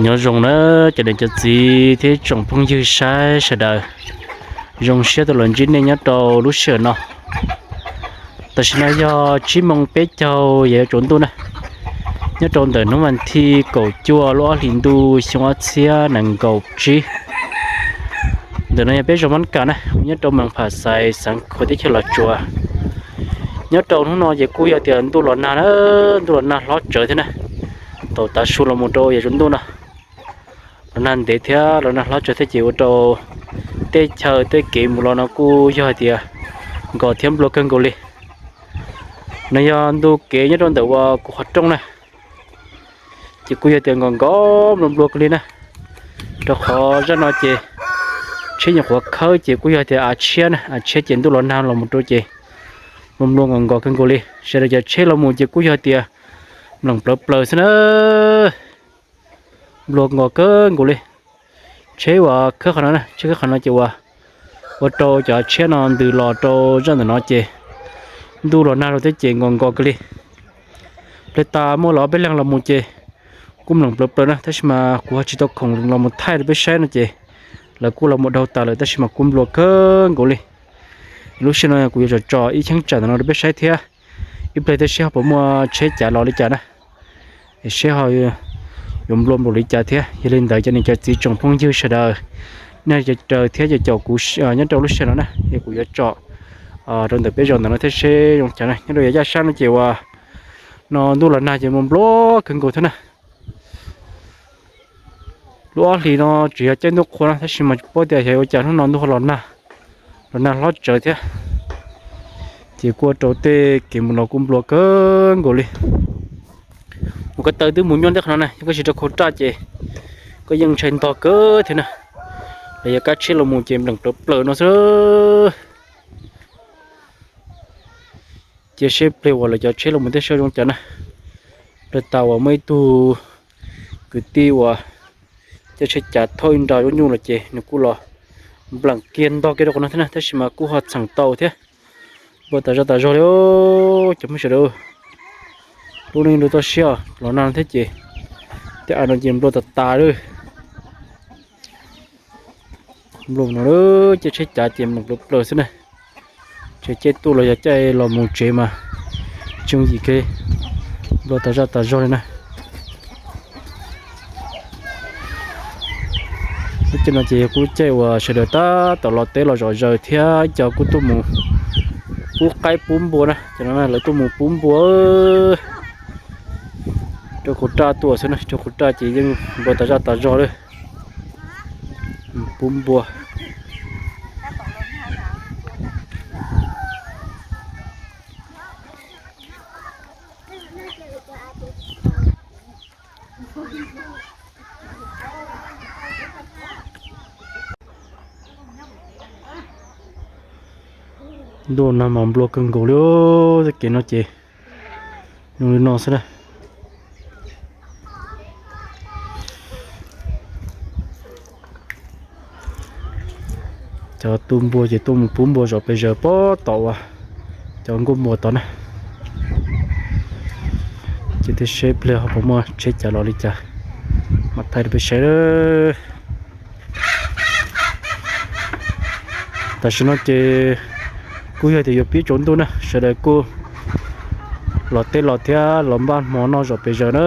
Nyob zoo na cov niam cov txiv thiab tsoom phooj ywg saib sawv daws, zoo siab tau los ntsib nej nyob rau lub sij hawm no. Tam sim no yog tsib moos peb caug yog yuav tsaus ntuj na, nyob rau ntawm hnub vas thij kaum cuaj lub ob hlis ntuj xyoo ob txhiab nees nkaum tsib. Ntawm no yog peb zos Mab Kas na, nyob rau moos Pham Xais xeev Khuam teb chaws Los Tsuas. Nyob rau hnub no ces kuj yog tias ntuj los nag na, ntuj los nag hlob tsawv thiab na. Thaum tav su los mus rau yav tsaus ntuj no los nag ntev thiab los nag hlob tsawv thiab ces ua rau tej chaw tej kev mus los no kuj yog hais tias nkos thiab nplua kawg nkaus li. No yog ntu kev nyob rau ntawm uas kuv qhov rooj na, ces kuj yog tias nkos nkos nplua nplua kawg li na, rau qhov zaj no ces tsheb nyuam qhuav khawb ces kuj yog tias av tshiab na, av tshiab ces ntuj los nag los mus rau ces nplua nplua nkos nkos kawg nkaus li. Sawv daws cov tsheb los mus ces kuj yog tias npleem plawv plaws xwb na. Nplua nkos kawg nkaus li. Tsheb uas khawb qhov no na, tsheb khawb qhov no ces uas ua rau cov tshiab no ntws los rau zaj ntawm no ces ntuj los nag rau thiab ces nkos nkos kawg li. Ple tas muaj los ob peb leeg los mus ces kuj mloog plawv plawv na, tab sis mas kuv ho tsis tau khoom los mus thaij rau peb saib no ces lawv kuj los mus dhau tas lawm tab sis mas kuj nplua kawg nkaus li. Lub sij hawm no kuv yuav tsom tsom ib cheeb tsam ntawm no rau peb saib thiab, ib pliag thiaj seb ho puas muaj tsheb cav los li cas na, es seb ho yuav nplua npaum li cas thiab. Yog li ntawd cov niam cov txiv tsoom phooj ywg sawv daws, nej cov raws thiab cov caum kuv nyob rau lub sij hawm no na, es kuv yuav tsom rau ntawm peb zos ntawm no thiab seb zoo cas na. Nyob rau yav yaj sab no ces uas no ntuj los nag ces nplua nplua kawg nkaus thiab na. Lub ob hlis no tseem yog caij ntuj qhua na tab sis mas tsis paub tias xyov ua cas hnub no ntuj ho los nag, los nag hlob tsawv thiab, ces kuj ua rau tej kev mus los kuj nplua kawg nkaus li. Mus ko taw twb mus nyuaj ntawm qhov no na, yog koj tsis rau khau raj ces koj yeej ntshai ntog kawg thiab na. Los yog kab tsheb los mus ces npleem plawv plaws no xwb. Cia seb pliag uas lawv cov tsheb los mus tej sab zoo cas na. Pliag tas uas muaj ib tug kwv tij uas caij tsheb cav thauj ib nra zaub nyuj los ces nws kuj los npleem kiag ntog kiag rau qhov no thiab na, tab sis mas kuj ho txheem tau thiab. Nplua tas zaj tas zog li cov phooj ywg sawv daws. Lub neej nrau toj siab los nag thiab ces tej av no ces nplua tas tas li. Nplua no caij tsheb cav ces npleem plawv plaws xwb na. Tseem caij tuaj los yog caij los mus tsev mas tsis yooj yim kiag, nplua tas zaj tas zog li na. Lub caij no ces yog kuv lub caij uas sawv daws tab tom los teb los zom zaws thiab ib co kuj tuaj mus pub qaib pub npua na, cov no lawv tuaj mus pub npua rau khau raj tuaj xwb na, rau khau raj ces yeej nplua tas zaj tas zog li. Pub npua. Ntuj nag mas nplua kawg nkaus li, tej kev no ces zoo li no xwb na. Cov tu npua ces tuaj mus pub npua zom pes zaws pem tom uas cov nkuaj npua tod na. Ces thiaj seb pliag ho puas muaj tsheb cav los li cas mam thaij rau peb saib. Tam sim no ces kuj yog tias yuav pib tsaus ntuj na, sawv daws kuj los teb los thiab los npaj hmo noj zom pes zaws na.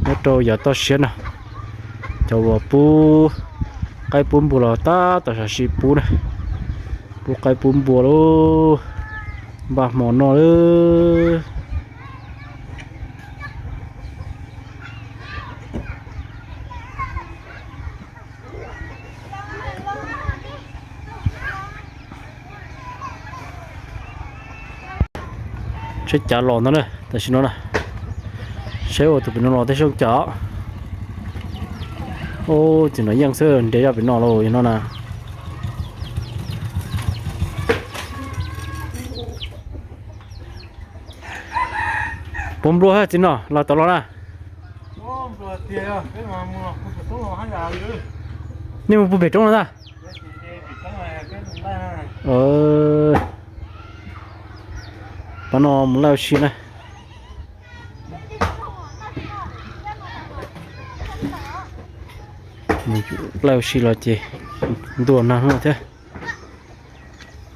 Nyob rau yav toj siab no, cov uas pub qaib pub npua los tab tom sam sim pub na, pub qaib pub npua lauj, npaj hmo noj lauj. Tsheb cav los ntag na, tam sim no na, saib ua tus pem no los tej zoo cas. Ub, txiv Nom Yeej xwb nres zaj pem no los no na. Puas nplua txiv Nom los tom los na? Nej mus puag pem roob no ntag. Pab no mus laij ua si na. Mus laij ua si los ces ntuj nag hnub thiab.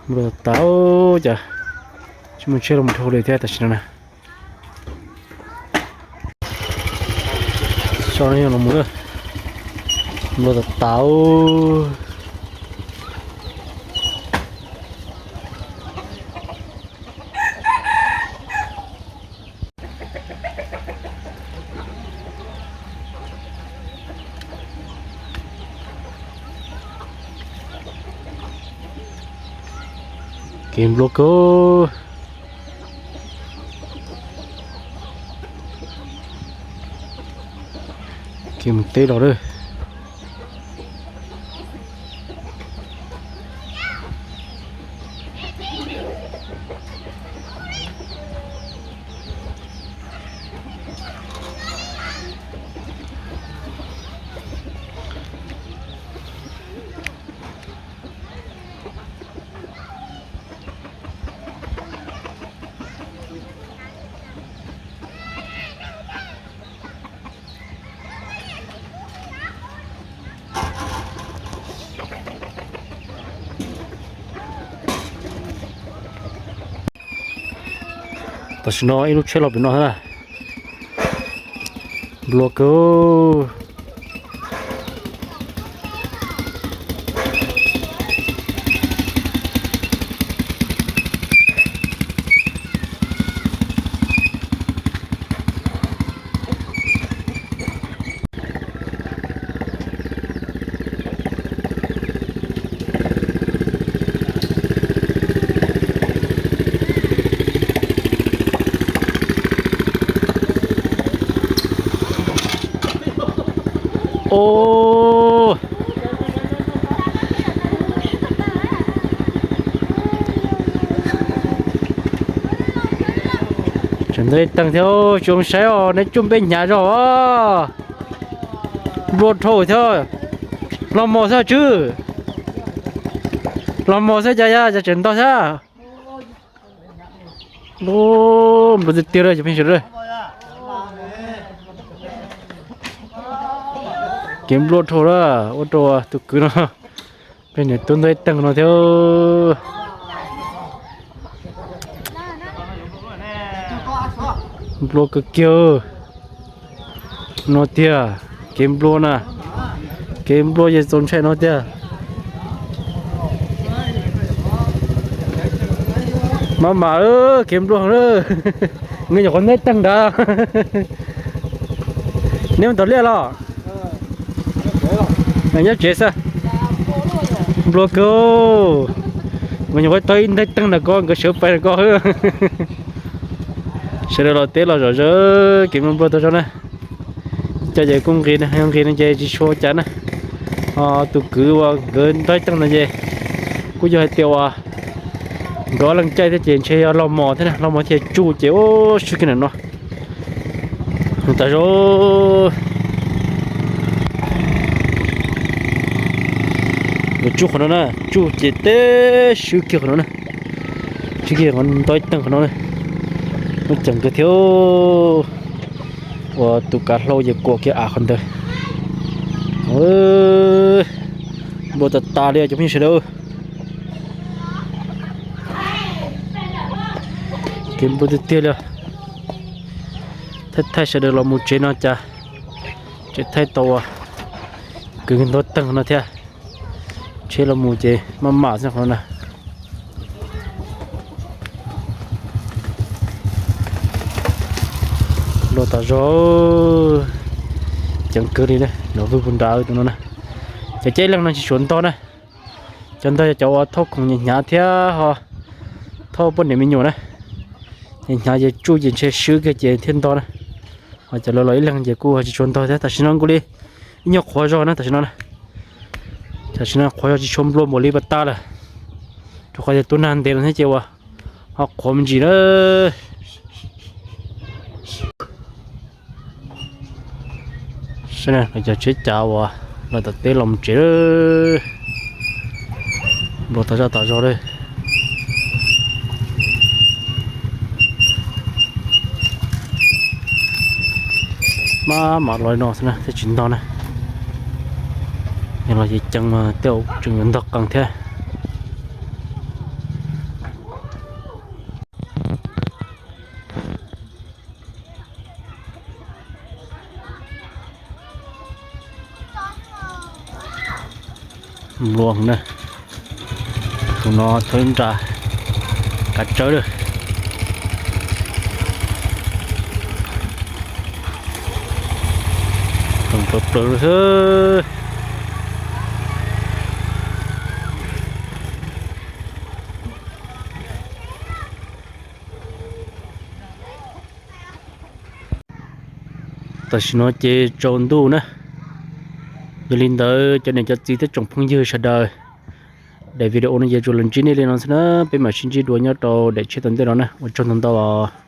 Npua tas tas, cas tsis muaj tsheb los mus dhau li thiab tam sim no na. So no yog los mus lawm, npua tas tas. Kev nplua kawg. Kev mus teb los lawm. Tam sim no ib lub tsheb los pem no thiab na. Nplua kawg. Ub, tseem ntau teeg thiab, tsis zoo saib os, neb tsuj npe hnyav zog os. Nplua dhau thiab. Los mos xwb tswb. Los mos xwb cas yog cas tseem ntau thiab. Nplua tiag tiag lawm cov phooj ywg sawv daws. Kev nplua dhau lawm ua rau tus kwv no pheej niam tub ntau teeg no thiab. Nplua kawg kiag no tiag. Kev nplua na, kev nplua ces txaus ntshai no tiag. Maj mam, kev nplua na. Nws nyuam qhuav ntau teeg nrad. Neb mus tom liaj los? Nyob tsev xwb. Nplua kawg. Nkawd nyuam qhuav tau ib ntau teeg ntawm ko nkawd sawv pais ntawm ko. Sawv daws los teb los zom zaws kev nplua nplua tau zog na. Cov ces kuj nqis, nqis no ces tsis tshua cas na. Ho tus kwv uas nkawd ntau teeg no ces kuj yog hais tias uas nkawd ob leeg caij thiab ces ntshe yog los mos thiab na, los mos thiaj tsuj ces ub swb kiag ntawm no. Tas zog. Nkawd tsuj qhov no na, tsuj ces teb swb kiag qhov no na. Swb kiag qhov ntau teeg qhov no na. Muaj ceem kawg thiab. Ua tus kav hlau ces kuam kiag av qhov ntawd. Nplua tas tas li cov phooj ywg sawv daws. Kev nplua tiag tiag li. Thaij thaij sawv daws los mus tsev no cas tseem thaij tau uas kwv ntau teeg no thiab. Tsheb los mus ces maj mam xwb qhov no na. Nplua tas zog. Ceev kawg li na, los vwg puag nrad tus no na. Cov caij leeg no tsis tshua ntog na. Cov ntog yog cov uas thauj khoom hnyav hnyav thiab ho thauj poj niam me nyuam na. Hnyav hnyav ces tsuj ces ntshe swb kiag ces thiaj ntog na. Ho cov lawv los ib leeg ces kuj tsis tshua ntog thiab. Tam sim no kuj li ib nyuag qhuav zog na tam sim no na. Tam sim no qhuav zog tsis tshua nplua npaum li pas tas lawm. Rau qhov tias tub nag ntev lawm thiab ces uas ho qhuav me ntsis na. Saib na, cov tsheb cav uas los tom teb los mus tsev lawm. Nplua tas zog tas zog li. Maj mam los li no xwb na thiaj tsis ntog na. Yog los ces ceev mas tej zaum tseem yuav ntog qees thiab. Npluas na, tus no thaum ib nra kav tsawb lawm. Qees plawg plawg xwb. Tam sim no ces tsaus ntuj na. Yog li ntawd cov niam cov txiv thiab tsoom phooj ywg sawv daws, daim video no ces tsuas los ntsib nej li no xwb na, peb mam sib ntsib dua nyob rau daim tshiab tom ntej no na, ua tsaug ntau ntau os.